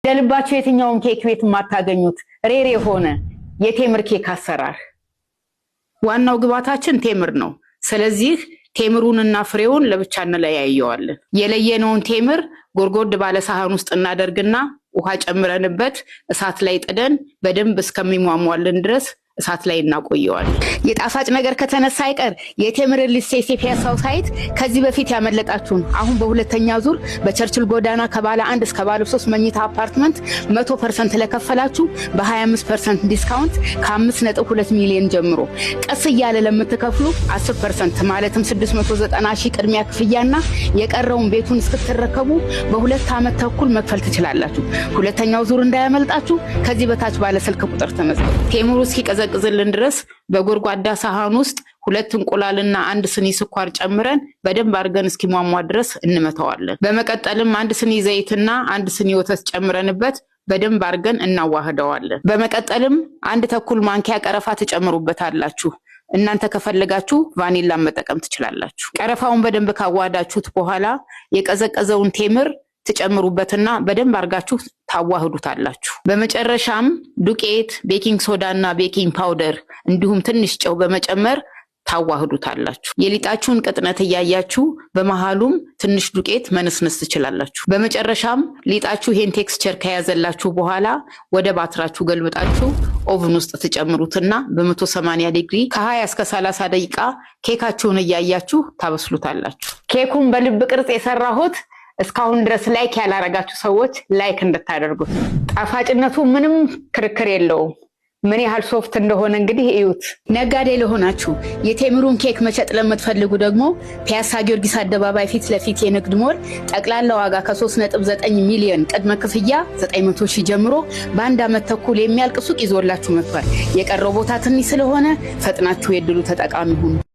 ለልባችሁ የትኛውም ኬክ ቤት የማታገኙት rare የሆነ የቴምር ኬክ አሰራር። ዋናው ግብዓታችን ቴምር ነው። ስለዚህ ቴምሩንና ፍሬውን ለብቻ እንለያየዋለን። የለየነውን ቴምር ጎርጎድ ባለ ሳህን ውስጥ እናደርግና ውሃ ጨምረንበት እሳት ላይ ጥደን በደንብ እስከሚሟሟልን ድረስ እሳት ላይ እናቆየዋለን። የጣፋጭ ነገር ከተነሳ አይቀር የቴምር ሪል ስቴት የፒያሳው site ከዚህ በፊት ያመለጣችሁን አሁን በሁለተኛ ዙር በቸርችል ጎዳና ከባለ አንድ እስከ ባለ ሶስት መኝታ አፓርትመንት 100% ለከፈላችሁ በ25% discount ከ5.2 ሚሊዮን ጀምሮ፣ ቀስ እያለ ለምትከፍሉ 10% ማለትም 690 ሺህ ቅድሚያ ክፍያና የቀረውን ቤቱን እስክትረከቡ በ2 ዓመት ተኩል መክፈል ትችላላችሁ። ሁለተኛው ዙር እንዳያመልጣችሁ። ከዚህ በታች ባለ ስልክ ቁጥር ተመዝገቡ። ቴምሩ እስኪቀዘቅዝልን ድረስ በጎድጓዳ ሳህን ውስጥ ሁለት እንቁላልና አንድ ስኒ ስኳር ጨምረን በደንብ አድርገን እስኪሟሟ ድረስ እንመታዋለን። በመቀጠልም አንድ ስኒ ዘይትና አንድ ስኒ ወተት ጨምረንበት በደንብ አድርገን እናዋህደዋለን። በመቀጠልም አንድ ተኩል ማንኪያ ቀረፋ ትጨምሩበታላችሁ። እናንተ ከፈለጋችሁ ቫኒላን መጠቀም ትችላላችሁ። ቀረፋውን በደንብ ካዋህዳችሁት በኋላ የቀዘቀዘውን ቴምር ትጨምሩበትና በደንብ አድርጋችሁ ታዋህዱታላችሁ። በመጨረሻም ዱቄት፣ baking soda እና baking powder እንዲሁም ትንሽ ጨው በመጨመር ታዋህዱታላችሁ። የሊጣችሁን ቅጥነት እያያችሁ በመሃሉም ትንሽ ዱቄት መነስነስ ትችላላችሁ። በመጨረሻም ሊጣችሁ ይሄን texture ከያዘላችሁ በኋላ ወደ ባትራችሁ ገልብጣችሁ oven ውስጥ ትጨምሩትና በ180 ዲግሪ ከ20 እስከ 30 ደቂቃ ኬካችሁን እያያችሁ ታበስሉታላችሁ። ኬኩን በልብ ቅርጽ የሰራሁት እስካሁን ድረስ like ያላረጋችሁ ሰዎች like እንድታደርጉት። ጣፋጭነቱ ምንም ክርክር የለውም። ምን ያህል soft እንደሆነ እንግዲህ እዩት። ነጋዴ ለሆናችሁ፣ የቴምሩን ኬክ መሸጥ ለምትፈልጉ ደግሞ ፒያሳ ጊዮርጊስ አደባባይ ፊት ለፊት የንግድ ሞል ጠቅላላ ዋጋ ከ3.9 ሚሊዮን ቅድመ ክፍያ 900 ሺህ ጀምሮ በአንድ ዓመት ተኩል የሚያልቅ ሱቅ ይዞላችሁ መጥቷል። የቀረው ቦታ ትንሽ ስለሆነ ፈጥናችሁ የድሉ ተጠቃሚ ሁኑ።